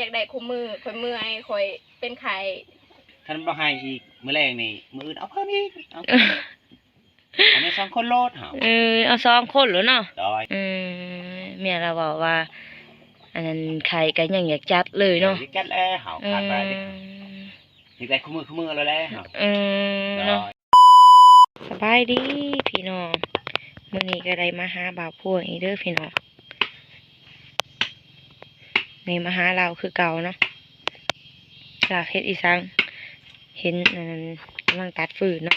ຢາກໄດ້ຄູ່ມື້ ຂ້ອຍເມື່ອຍ ຂ້ອຍເປັນໄຂ້. ຄັນບໍ່ໃຫ້ອີກ ມື້ແລງນີ້ ມື້ອື່ນເອົາເພີ່ມອີກ ເອົາ ເອົາແມ່ສອງຄົນໂລດເຮົາ. ເອີ ເອົາສອງຄົນໂລດເນາະ. ໂດຍ. ເອີ ເມຍລາວເວົ້າວ່າ ອັນນັ້ນ ໄຂ້ກໍຍັງຢາກຈັດເລີຍເນາະ. ເອີ ຢາກຈັດແລ້ວເຮົາ ຂາດບໍ່ໄດ້ເດ້. ເອີ ຢາກໄດ້ຄູ່ມື້ ຄູ່ມື້ແລ້ວແຫຼະເຮົາ. ເອີ ໂດຍ ເນາະ. ສະບາຍດີພີ່ນ້ອງ ມື້ນີ້ກໍໄດ້ມາຫາບ່າວພວງອີກເດີພີ່ນ້ອງ ນີ້ມາຫາລາວຄືເກົ່າເນາະ. ລາວເຮັດອີ່ສັງ ເຫັນອັນນັ້ນ ກຳລັງຕັດຟືນເນາະ.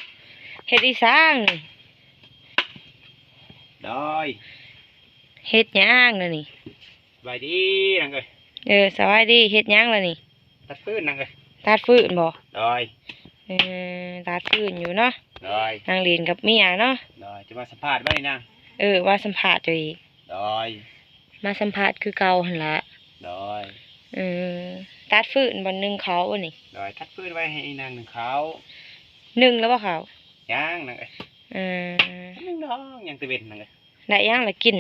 ເຮັດອີ່ສັງນີ້? ໂດຍ. ເຮັດຫຍັງລະນີ້? ສະບາຍດີນາງເອີຍ. ເອີ ສະບາຍດີ ເຮັດຫຍັງລະນີ້? ຕັດຟືນນາງເອີຍ. ຕັດຟືນບໍ? ໂດຍ. ເອີ ຕັດຟືນຢູ່ເນາະ. ໂດຍ. ນັ່ງຫຼິ້ນກັບເມຍເນາະ. ໂດຍ. ຈະມາສຳພາດບໍ່ນີ້ນາງ? ເອີ ມາສຳພາດເຈົ້າອີກ. ໂດຍ. ມາສຳພາດຄືເກົ່າຫັ້ນລະ. ໂດຍ. ເອີ ຕັດຟືນບໍ່ ໜຶ້ງເຂົ້າບໍ່ນີ້? ໂດຍ. ຕັດຟືນໄວ້ໃຫ້ອີນາງໜຶ້ງເຂົ້າ. ໜຶ້ງແລ້ວບໍ່ເຂົ້າ? ຍັງນາງເອີຍ. ເອີ ໜຶ້ງດອກ ຍັງແຕ່ເວັນນາງເອີຍ. ໄດ້ຫຍັງລະກິນ?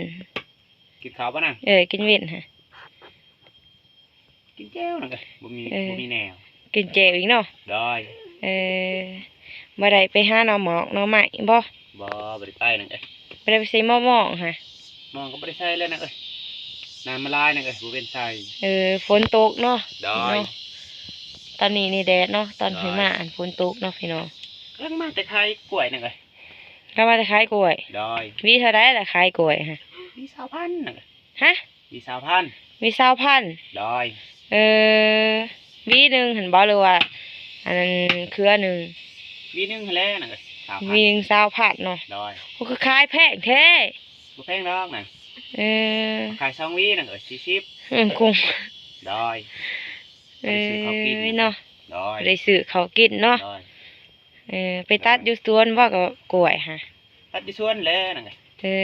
ກິນເຂົ້າບໍ່ນາງ? ເອີ ກິນເວັນຫະ. ກິນແຈ່ວນາງເອີຍ ບໍ່ມີ ເອີ ບໍ່ມີແນວ. ກິນແຈ່ວອີກເນາະ. ໂດຍ. ເອີ ບໍ່ໄດ້ໄປຫາໜໍ່ໝອກໜໍ່ໄມ້ບໍ? ບໍ່ ບໍ່ໄດ້ໄປນາງເອີຍ. ບໍ່ໄດ້ໄປໃສ່ໝອກໝອງຫະ? ໝອກກໍບໍ່ໄດ້ໃສ່ແລ້ວນາງເອີຍ ນ້ຳມັນຫຼາຍນາງເອີຍ ບໍ່ເປັນໃສ່. ເອີ ຝົນຕົກເນາະ. ໂດຍ. ເນາະ ຕອນນີ້ນີ້ແດດເນາະ ຕອນເພິ່ນມາ ໂດຍ ອັນຝົນຕົກເນາະພີ່ນ້ອງ. ກຳລັງມາແຕ່ຂາຍກ້ວຍນາງເອີຍ. ກຳລັງມາແຕ່ຂາຍກ້ວຍ. ໂດຍ. ຫວີເທົ່າໃດລະຂາຍກ້ວຍຫະ? ຫວີຊາວພັນນາງເອີຍ. ຮະ? ຫວີຊາວພັນ. ຫວີຊາວພັນ. ໂດຍ. ເອີ ຫວີໜຶ່ງຫັ້ນບໍ ຫຼືວ່າອັນນັ້ນເຄືອໜຶ່ງ? ຫວີໜຶ່ງຫັ້ນແຫຼະນາງເອີຍ ຊາວພັນ. ຫວີໜຶ່ງຊາວພັນເນາະ. ໂດຍ. ໂອ້ ຄືຂາຍແພງແທ້? ບໍ່ແພງດອກນາງ. ເອີ ຂາຍສອງຫວີນາງເອີຍ ສີ່ສິບ. ເອີ ກຸງ. ໂດຍ. ເອີ ໄດ້ຊື້ເຂົ້າກິນເນາະ. ໂດຍ. ໄດ້ຊື້ເຂົ້າກິນເນາະ. ໂດຍ. ເອີ ໄປຕັດຢູ່ສວນບໍ່ ກໍກ້ວຍຫະ? ຕັດຢູ່ສວນແຫຼະນາງເອີຍ. ເອີ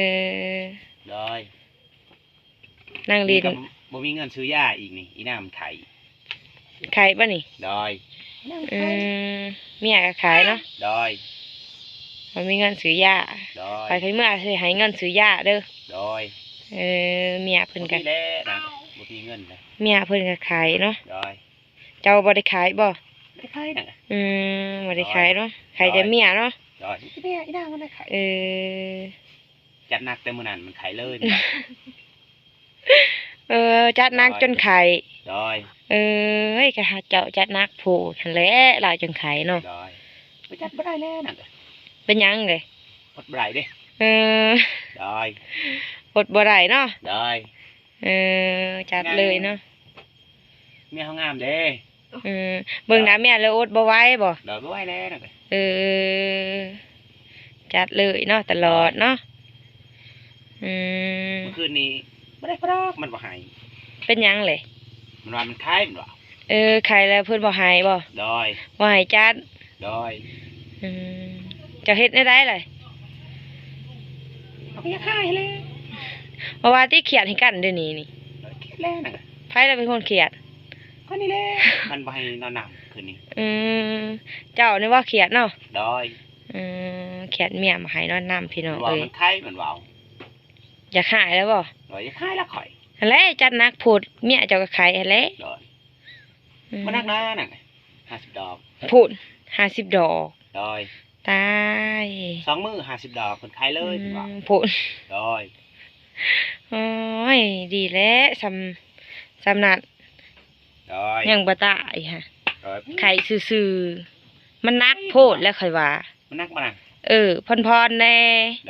ໂດຍ. ນັ່ງຫຼິ້ນ ນີ້ກໍບໍ່ມີເງິນຊື້ຢາອີກນີ້ ອີນາງມັນໄຂ້. ໄຂ້ບໍ່ນີ້? ໂດຍ. ອືມ ເມຍກໍຂາຍເນາະ. ໂດຍ. ບໍ່ມີເງິນຊື້ຢາ. ໂດຍ. ຂ້ອຍ ຂ້ອຍເມືອຊິໃຫ້ເງິນຊື້ຢາເດີ. ໂດຍ. ເອີ ເມຍເພິ່ນກໍ ບໍ່ມີແຫຼະນາງ ບໍ່ມີເງິນເລີຍ. ເມຍເພິ່ນກໍຂາຍເນາະ. ໂດຍ. ເຈົ້າບໍ່ໄດ້ຂາຍບໍ່? ບໍ່ໄດ້ຂາຍນະ. ອືມ ບໍ່ໄດ້ຂາຍເນາະ. ໂດຍ. ຂາຍແຕ່ເມຍເນາະ. ໂດຍ. ມີແຕ່ເມຍ ອີນາງນັ້ນແຫຼະຂາຍ. ເອີ ຈັດໜັກແຕ່ມື້ນັ້ນມັນໄຂ້ເລີຍ. ເອີ ຈັດໜັກ ໂດຍ ຈົນໄຂ້. ໂດຍ. ເອີຍ ກໍຫາເຈົ້າຈັດໜັກໂພດຫັ້ນແຫຼະ ລາວຈຶ່ງໄຂ້ເນາະ. ໂດຍ. ໄປຈັດບໍ່ໄດ້ແລ້ວນະ. ເປັນຫຍັງເດ? ອົດບໍ່ໄດ້ເດ້. ເອີ ໂດຍ. ອົດບໍ່ໄດ້ເນາະ. ໂດຍ. ເອີ ຈັດເລີຍເນາະ. ເມຍເຮົາງາມເດ້. ເອີ ເບິ່ງໜ້າເມຍແລ້ວອົດບໍ່ໄຫວບໍ? ໂດຍ ບໍ່ໄຫວແລ້ວນະ. ເອີ ຈັດເລີຍເນາະ ຕະຫຼອດເນາະ. ອືມ ມື້ຄືນນີ້ບໍ່ໄດ້ພະດອກ ມັນບໍ່ໃຫ້. ເປັນຫຍັງເລີຍ? ມັນວ່າມັນໄຂ້ ມັນວ່າ. ເອີ ໄຂ້ແລ້ວເພິ່ນບໍ່ໃຫ້ບໍ? ໂດຍ. ບໍ່ໃຫ້ຈັດ. ໂດຍ. ອືມ ເຈົ້າເຮັດແນວໃດລະ? ເຮົາກໍຢາກຂາຍແຫຼະ. ບໍ່ວ່າຕິ ຄຽດໃຫ້ກັນເດນີ້ນີ້. ຄຽດແລ້ວນະ. ໃຜລະເປັນຄົນຄຽດ? ຂ້ອຍນີ້ແຫຼະ ມັນບໍ່ໃຫ້ນອນນຳຄືນນີ້. ອືມ ເຈົ້ານີ້ບໍ່ຄຽດເນາະ? ໂດຍ. ອືມ ຄຽດເມຍບໍ່ໃຫ້ນອນນຳ ພີ່ນ້ອງເອີຍ. ມັນໄຂ້ ມັນເວົ້າ. ຢາກຫາຍແລ້ວບໍ່? ໂດຍ ຢາກຫາຍແລ້ວຂ້ອຍ. ຫັ້ນແຫຼະ ຈັດໜັກໂພດ ເມຍເຈົ້າກໍໄຂ້ຫັ້ນແຫຼະ. ໂດຍ. ອືມ ບໍ່ໜັກນານະ ຫ້າສິບດອກ. ພຸ້ນ ຫ້າສິບດອກ. ໂດຍ. ຕາຍ ສອງມື້ຫ້າສິບດອກ ເພິ່ນຂາຍເລີຍ ອືມ ເພິ່ນວ່າ. ພຸ້ນ. ໂດຍ. ໂອ້ຍ ດີແລ້ວ ສ່ຳ ສ່ຳນັ້ນ. ໂດຍ. ຍັງບໍ່ຕາຍຫະ. ໂດຍ. ໄຂ້ຊື່ໆ ມັນໜັກໂພດແລ້ວຂ້ອຍວ່າ. ມັນໜັກບໍ່ນະ? ເອີ ຜ່ອນໆແດ່.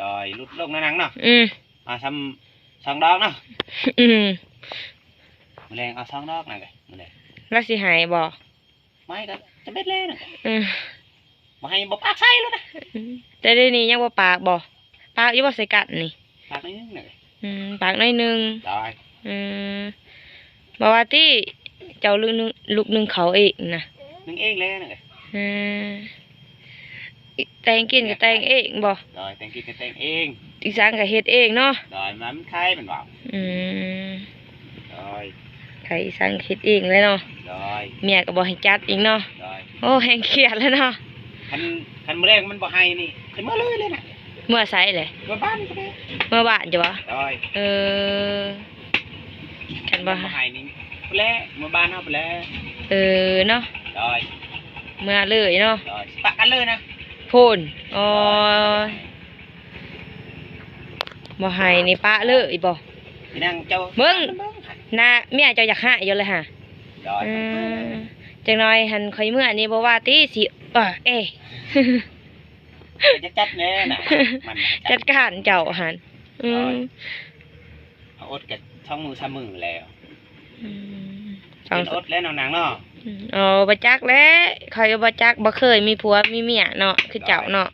ໂດຍ. ຫຼຸດລົງໜ້ອຍໜຶ່ງເນາະ. ອືມ ເອົາສ່ຳສອງດອກເນາະ. ອືມ ມື້ແລງເອົາສອງດອກນະ ມື້ແລງ. ລາວຊິໃຫ້ບໍ່? ບໍ່ໃຫ້ກໍຈຳເປັນແລ້ວນະ. ອືມ ບໍ່ໃຫ້ບໍ່ປາກໃສ່ໂລດນະ. ອືມ ແຕ່ດຽວນີ້ຍັງບໍ່ປາກບໍ່? ປາກຢູ່ບໍ່ໃສ່ກັນນີ້? ປາກໜ້ອຍໜຶ່ງນະ. ອືມ ປາກໜ້ອຍໜຶ່ງ. ໂດຍ. ອືມ ບໍ່ວ່າຕິ ເຈົ້າລູກໜຶ່ງ ລູກໜຶ່ງເຂົ້າເອງນະ? ໜຶ່ງເອງແລ້ວນະ. ອືມ ແຕ່ງກິນກໍແຕ່ງເອງບໍ່? ໂດຍ. ແຕ່ງກິນກໍແຕ່ງເອງ ອີ່ສັງກໍເຮັດເອງເນາະ. ໂດຍ. ມັນໄຄມັນວ່າ. ອືມ ໂດຍ. ໄຄອີ່ສັງເຮັດເອງເລີຍເນາະ. ໂດຍ. ເມຍກໍບໍ່ໃຫ້ຈັດອີກເນາະ. ໂດຍ. ໂອ້ ແຮງຄຽດແລ້ວເນາະ. ຄັນ ຄັນມື້ແລງມັນບໍ່ໃຫ້ນີ້ ຄືເມືອເລີຍເລີຍນະ. ເມືອໃສເລີຍ? ເມືອບ້ານນີ້ກໍໄດ້. ເມືອບ້ານຢູ່ບໍ່? ໂດຍ. ເອີ ຄັນບໍ່ ຄັນບໍ່ໃຫ້ນີ້ ແລ້ວ ເມືອບ້ານເຮົາໄປແລ້ວ. ເອີເນາະ ໂດຍ ເມືອເລີຍເນາະ ໂດຍ ປະກັນເລີຍນະ ພຸ້ນ. ໂອ້ຍ ບໍ່ໃຫ້ນີ້ປະເລີຍບໍ່? ນາງເຈົ້າ ເບິ່ງ ໜ້າເມຍເຈົ້າຢາກຮ້າຍຢູ່ເລີຍຫາ. ໂດຍ ເອີ ຈັກໜ່ອຍຫັ້ນຂ້ອຍເມືອນີ້ບໍ່ວ່າຕິ ຊິ ເອີ ເອ ຈະຈັດແນ່ນະ ມັນຈັດການເຈົ້າຫັ້ນ. ອືມ ເຮົາອົດກັນສອງມື້ສາມມື້ແລ້ວ. ອືມ ເປັນອົດແລ້ວນ້ອງນາງເນາະ. ອືມ ເອີ ບໍ່ຈັກແຫຼະ ຂ້ອຍກໍບໍ່ຈັກ ບໍ່ເຄີຍມີຜົວມີເມຍເນາະ ຄືເຈົ້າເນາະ.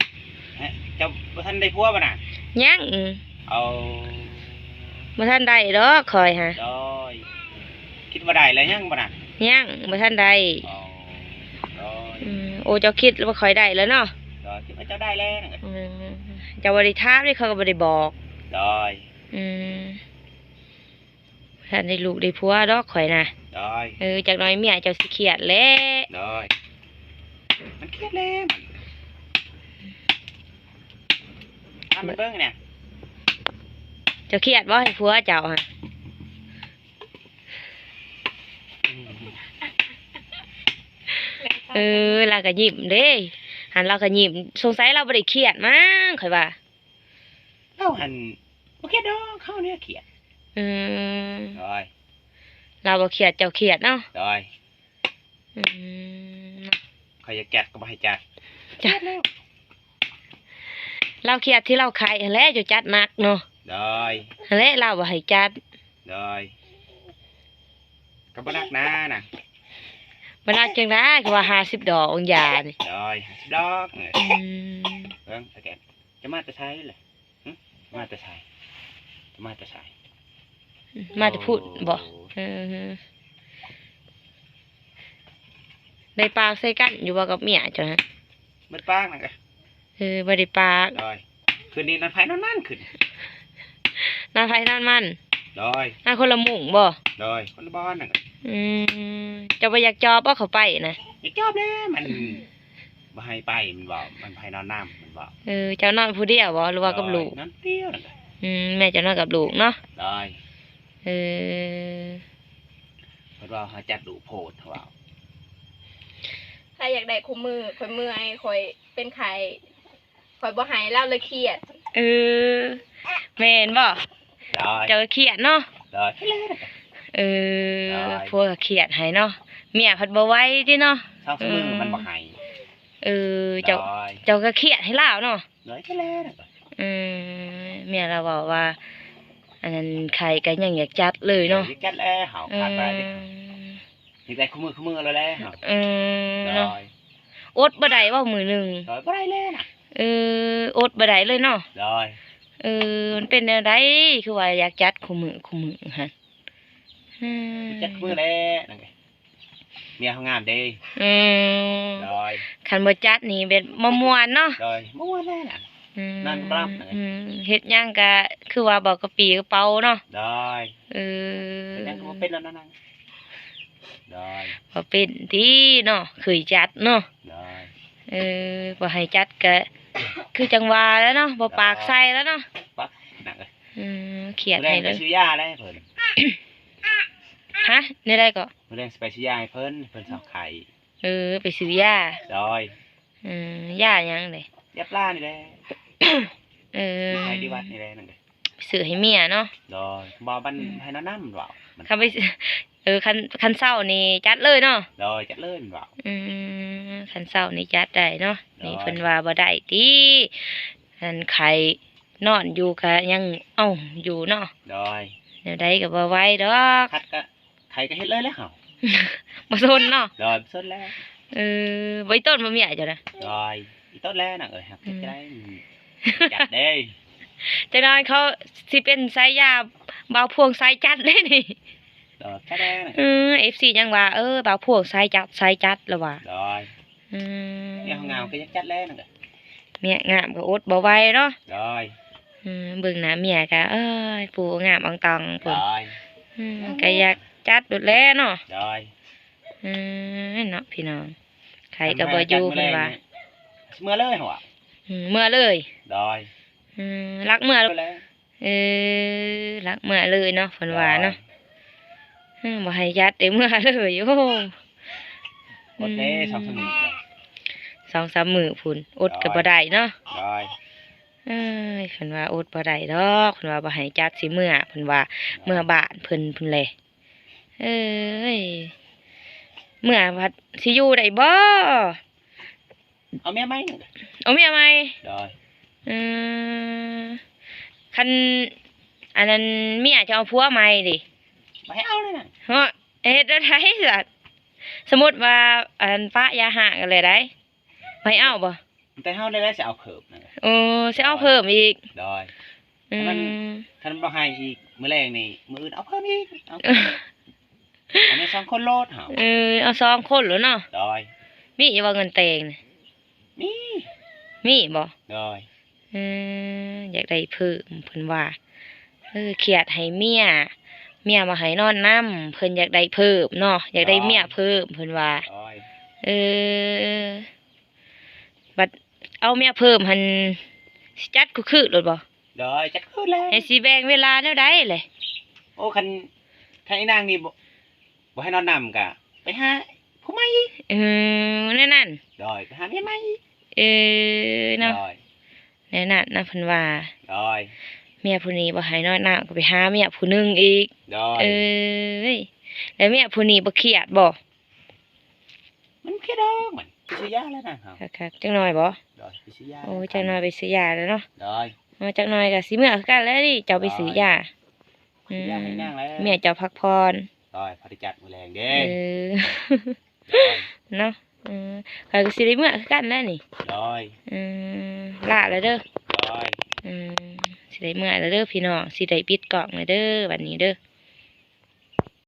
ເຈົ້າບໍ່ທັນໄດ້ຜົວບໍ່ນະ? ຍັງ ເອົາ ບໍ່ທັນໄດ້ດອກຂ້ອຍຫາ. ໂດຍ ຄິດວ່າໄດ້ແລ້ວຍັງບໍ່ນະ? ຍັງ ບໍ່ທັນໄດ້. ໂດຍ ອືມ ໂອ້ ເຈົ້າຄິດວ່າຂ້ອຍໄດ້ແລ້ວເນາະ? ໂດຍ ຄິດວ່າເຈົ້າໄດ້ແລ້ວ. ອືມ ເຈົ້າບໍ່ໄດ້ຖາມເດ້ ຂ້ອຍກໍບໍ່ໄດ້ບອກ. ໂດຍ ອືມ ບໍ່ທັນໄດ້ລູກໄດ້ຜົວດອກຂ້ອຍນະ. ໂດຍ ເອີ ຈັກໜ່ອຍເມຍເຈົ້າຊິຄຽດແຫຼະ. ໂດຍ ມັນຄຽດແລ້ວ ມັນ ເບິ່ງແນ່ ເຈົ້າຄຽດບໍ່ໃຫ້ຜົວເຈົ້າຫັ້ນ? ເອີ ລາວກໍຍິ້ມເດ້ ຫັ້ນລາວກໍຍິ້ມ ສົງໄສລາວບໍ່ໄດ້ຄຽດມັ້ງ ຂ້ອຍວ່າ. ລາວຫັ້ນບໍ່ຄຽດດອກ ເຮົານີ້ຄຽດ. ອືມ ໂດຍ ລາວບໍ່ຄຽດ ເຈົ້າຄຽດເນາະ. ໂດຍ ອືມ ຂ້ອຍຢາກຈັດກໍບໍ່ໃຫ້ຈັດ. ຈັດແລ້ວ ລາວຄຽດທີ່ລາວໄຂ້ຫັ້ນແຫຼະ ເຈົ້າຈັດໜັກເນາະ. ໂດຍ ຫັ້ນແຫຼະ ລາວບໍ່ໃຫ້ຈັດ. ໂດຍ ກໍບໍ່ໜັກນານະ. ບໍ່ໜັກຈັ່ງໃດ ຄືວ່າຫ້າສິບດອກ ອາຢານີ້. ໂດຍ ຫ້າສິບດອກ. ອືມ ເບິ່ງ ສະແກນ ຈະມາແຕ່ໃສລະ? ຫຶ ມາແຕ່ໃສ? ຈະມາແຕ່ໃສ? ມາແຕ່ພຸ້ນບໍ? ໂອ້ ເອີ ໄດ້ປາກໃສ່ກັນຢູ່ບໍ່ກັບເມຍເຈົ້າຫັ້ນ? ເບິດປາກນັ້ນກະ ເອີ ບໍ່ໄດ້ປາກ. ໂດຍ ຄືນນີ້ນອນໃຜນອນມັນ ຄືນ ນອນໃຜນອນມັນ. ໂດຍ ນອນຄົນລະມຸ້ງບໍ? ໂດຍ ຄົນລະບ່ອນນັ້ນ. ອືມ ເຈົ້າບໍ່ຢາກຈອບບໍ່ເຂົ້າໄປນະ? ຢາກຈອບແຫຼະ ມັນບໍ່ໃຫ້ໄປ ມັນເວົ້າ ມັນໃຜນອນນຳ ມັນເວົ້າ. ເອີ ເຈົ້ານອນຜູ້ດຽວບໍ ຫຼືວ່າກັບລູກ? ໂດຍ ນອນຜູ້ດຽວນັ້ນແຫຼະ. ອືມ ແມ່ເຈົ້ານອນກັບລູກເນາະ? ໂດຍ ເອີ ເພິ່ນວ່າເຮົາຈັດດຸໂພດ ເຂົາເວົ້າ. ຖ້າຢາກໄດ້ຄູ່ມື້ ຂ້ອຍເມື່ອຍ ຂ້ອຍເປັນໄຂ້ ຂ້ອຍບໍ່ໃຫ້ລາວເລີຍຄຽດ. ເອີ ແມ່ນບໍ່? ໂດຍ ເຈົ້າກໍຄຽດເນາະ? ໂດຍ ເອີ ໂດຍ ຜົວກໍຄຽດໃຫ້ເນາະ ເມຍພັດບໍ່ໄຫວຕິເນາະ? ສອງສາມມື້ມັນບໍ່ໃຫ້. ເອີ ເຈົ້າ ໂດຍ ເຈົ້າກໍຄຽດໃຫ້ລາວເນາະ? ໂດຍ ຄຽດແລ້ວ. ອືມ ເມຍລາວເວົ້າວ່າ ອັນນັ້ນ ໄຂ້ກໍຍັງຢາກຈັດເລີຍເນາະ? ຢາກຈັດແລ້ວ ເຮົາຂາດບໍ່ໄດ້ເດ້. ເອີ ຢາກໄດ້ຄູ່ມື້ ຄູ່ມື້ແລ້ວແຫຼະເຮົາ. ເອີ ໂດຍ ອົດບໍ່ໄດ້ເວົ້າມື້ໜຶ່ງ. ໂດຍ ບໍ່ໄດ້ແລ້ວນະ. ເອີ ອົດບໍ່ໄດ້ເລີຍເນາະ? ໂດຍ ເອີ ມັນເປັນແນວໃດ ຄືວ່າຢາກຈັດຄູ່ມື້ ຄູ່ມື້ຫັ້ນ? ອືມ ຈັດຄູ່ມື້ແຫຼະ ເມຍເຮົາງາມເດ້. ອືມ ໂດຍ ຄັນບໍ່ຈັດນີ້ແບບບໍ່ມ່ວນເນາະ? ໂດຍ ບໍ່ມ່ວນແລ້ວນະ. ອືມ ນອນບໍ່ຫຼັບ. ອືມ ເຮັດຫຍັງກະຄືວ່າບໍ່ກະປີ້ກະເປົາເນາະ? ໂດຍ ເອີ ເຮັດຫຍັງກໍບໍ່ເປັນແລ້ວນະນາງ. ໂດຍ ບໍ່ເປັນຕິເນາະ ເຄີຍຈັດເນາະ? ໂດຍ ເອີ ບໍ່ໃຫ້ຈັດກະຄືຈັ່ງວ່າແຫຼະເນາະ ບໍ່ປາກໃສ່ແລ້ວເນາະ? ປາກໜັກເລີຍ. ອືມ ຄຽດໃຫ້ເລີຍ. ມື້ແລງໄປຊື້ຢາແລ້ວເພິ່ນ. ຮະ ແນວໃດເກາະ? ມື້ແລງຊິໄປຊື້ຢາໃຫ້ເພິ່ນ ເພິ່ນເຊົາໄຂ້. ເອີ ໄປຊື້ຢາ. ໂດຍ ເອີ ຢາຫຍັງເດ? ຢາປານີ້ແຫຼະ. ເອີ ໄປທີ່ວັດນີ້ແຫຼະ ນັ້ນເດ ຊື້ໃຫ້ເມຍເນາະ? ໂດຍ ບໍ່ບັນ ອືມ ໃຫ້ນອນນຳ ເວົ້າ ຄັນໄປ ເອີ ຄັນ ຄັນເຊົ້ານີ້ຈັດເລີຍເນາະ? ໂດຍ ຈັດເລີຍ ເວົ້າ. ອືມ ຄັນເຊົ້ານີ້ຈັດໄດ້ເນາະ? ໂດຍ ນີ້ເພິ່ນວ່າບໍ່ໄດ້ຕິ ອັນໄຂ້ ນອນຢູ່ກະຍັງເອົາຢູ່ເນາະ? ໂດຍ ແນວໃດກໍບໍ່ໄຫວດອກ ຄັນກະ ໃຜກໍເຮັດເລີຍແຫຼະເຮົາ ບໍ່ສົນເນາະ? ໂດຍ ບໍ່ສົນແລ້ວ. ເອີ ບໍ່ອີຕົນບໍ່ເມຍເຈົ້ານະ? ໂດຍ ອີຕົນແລ້ວນາງເອີຍ ຮັກຈັດໄດ້ ອືມ ຈັດເດ້. ຈັກໜ່ອຍເຂົາຊິເປັນສາຍຢາບ່າວພວງສາຍຈັດເດ້ນີ້. ໂດຍ ຈັດແລ້ວນາງເອີຍ. ເອີ ເອັຟຊີຍັງວ່າ ເອີ ບ່າວພວງສາຍຈັດ ສາຍຈັດລະວ່າ. ໂດຍ ອືມ ເມຍເຮົາງາມກໍຢາກຈັດແລ້ວນາງເອີຍ. ເມຍງາມກໍອົດບໍ່ໄຫວເນາະ? ໂດຍ ອືມ ເບິ່ງໜ້າເມຍກະ ເອີຍ ຜູ້ງາມອອງຕອງພຸ້ນ. ໂດຍ ອືມ ກະຢາກຈັດໂລດແຫຼະເນາະ? ໂດຍ ອືມ ເນາະພີ່ນ້ອງ ໃຜກໍບໍ່ຢູ່ເພິ່ນວ່າ. ເມືອເລີຍເຮົາວ່າ. ອືມ ເມືອເລີຍ? ໂດຍ ອືມ ລັກເມືອ. ເອີ ລັກເມືອເລີຍເນາະ ເພິ່ນວ່າເນາະ. ໂດຍ ອືມ ບໍ່ໃຫ້ຈັດໄດ້ເມືອເລີຍ. ໂອ້ ອດເດ້ ອືມ ສອງສາມມື້ ສອງສາມມື້ພຸ້ນ ອົດກໍບໍ່ໄດ້ເນາະ. ໂດຍ ເອີຍ ເພິ່ນວ່າອົດບໍ່ໄດ້ດອກ ເພິ່ນວ່າບໍ່ໃຫ້ຈັດ ຊິເມືອ ເພິ່ນວ່າ ໂດຍ ເມືອບ້ານເພິ່ນພຸ້ນແຫຼະ. ເອີຍ ເມືອພັດຊິຢູ່ໄດ້ບໍ່? ເອົາເມຍໃໝ່ນີ້ ເອົາເມຍໃໝ່. ໂດຍ ເອີ ຄັນອັນນັ້ນເມຍຈະເອົາຜົວໃໝ່ເດ? ບໍ່ໃຫ້ເອົາແລ້ວນະ. ເນາະ ເຮັດແນວໃດຊັ້ນ? ສົມມຸດວ່າອັນປະຢ່າຮ້າງກັນແລ້ວໃດ ບໍ່ໃຫ້ເອົາບໍ່? ແຕ່ເຮົານີ້ແຫຼະຊິເອົາເພີ່ມນະ. ໂອ້ ຊິເອົາເພີ່ມອີກ. ໂດຍ ອືມ ຄັນມັນ ຄັນບໍ່ໃຫ້ອີກ ມື້ແລງນີ້ ມື້ອື່ນເອົາເພີ່ມອີກ ເອົາ ອັນນີ້ສອງຄົນໂລດເຮົາ. ເອີ ເອົາສອງຄົນໂລດເນາະ. ໂດຍ ມີຢູ່ບໍ່ເງິນແຕ່ງນະ? ມີ ມີບໍ່? ໂດຍ ເອີ ຢາກໄດ້ເພີ່ມເພິ່ນວ່າ. ເອີ ຄຽດໃຫ້ເມຍ ເມຍບໍ່ໃຫ້ນອນນຳ ເພິ່ນຢາກໄດ້ເພີ່ມເນາະ ຢາກໄດ້ເມຍເພີ່ມເພິ່ນວ່າ. ໂດຍ ເອີ ບັດເອົາເມຍເພີ່ມຫັ້ນ ຊິຈັດຄືໆໂລດບໍ່? ໂດຍ ຈັດຄືແລ້ວ ແລ້ວຊິແບ່ງເວລາແນວໃດແຫຼະ? ໂອ້ ຄັນ ຄັນອີນາງນີ້ບໍ່ ບໍ່ໃຫ້ນອນນຳກະໄປຫາຜູ້ໃໝ່ອີກ. ເອີ ແນວນັ້ນ. ໂດຍ ໄປຫາເມຍໃໝ່ອີກ. ເອີ ເນາະ. ໂດຍ ແນວນັ້ນນະເພິ່ນວ່າ. ໂດຍ ເມຍຜູ້ນີ້ບໍ່ໃຫ້ນອນນຳ ກໍໄປຫາເມຍຜູ້ໜຶ່ງອີກ. ໂດຍ ເອີຍ ແລ້ວເມຍຜູ້ນີ້ບໍ່ຄຽດບໍ່? ມັນຄຽດດອກ ມັນໄປຊື້ຢາແລ້ວນະເຮົາ. ຄັກໆ ຈັກໜ້ອຍບໍ່? ໂດຍ ໄປຊື້ຢາ. ໂອ້ ຈັກໜ້ອຍໄປຊື້ຢາແລ້ວເນາະ. ໂດຍ ເອີ ຈັກໜ້ອຍກໍຊິເມືອຄືກັນແລ້ວນີ້ ເຈົ້າໄປຊື້ຢາ. ໂດຍ ອືມ ຊື້ຢາໃຫ້ນາງແລ້ວ ເມຍເຈົ້າພັກຜ່ອນ. ໂດຍ ພໍໄດ້ຈັດມື້ແລງເດ້. ເອີ ໂດຍ ເນາະ. ເອີ ຂ້ອຍກໍຊິໄດ້ເມືອຄືກັນແລ້ວນີ້. ໂດຍ ອືມ ລາແລ້ວເດີ. ໂດຍ ອືມ ຊິໄດ້ເມືອແລ້ວເດີພີ່ນ້ອງ ຊິໄດ້ປິດກ້ອງແລ້ວເດີ ບັດນີ້ເດີ.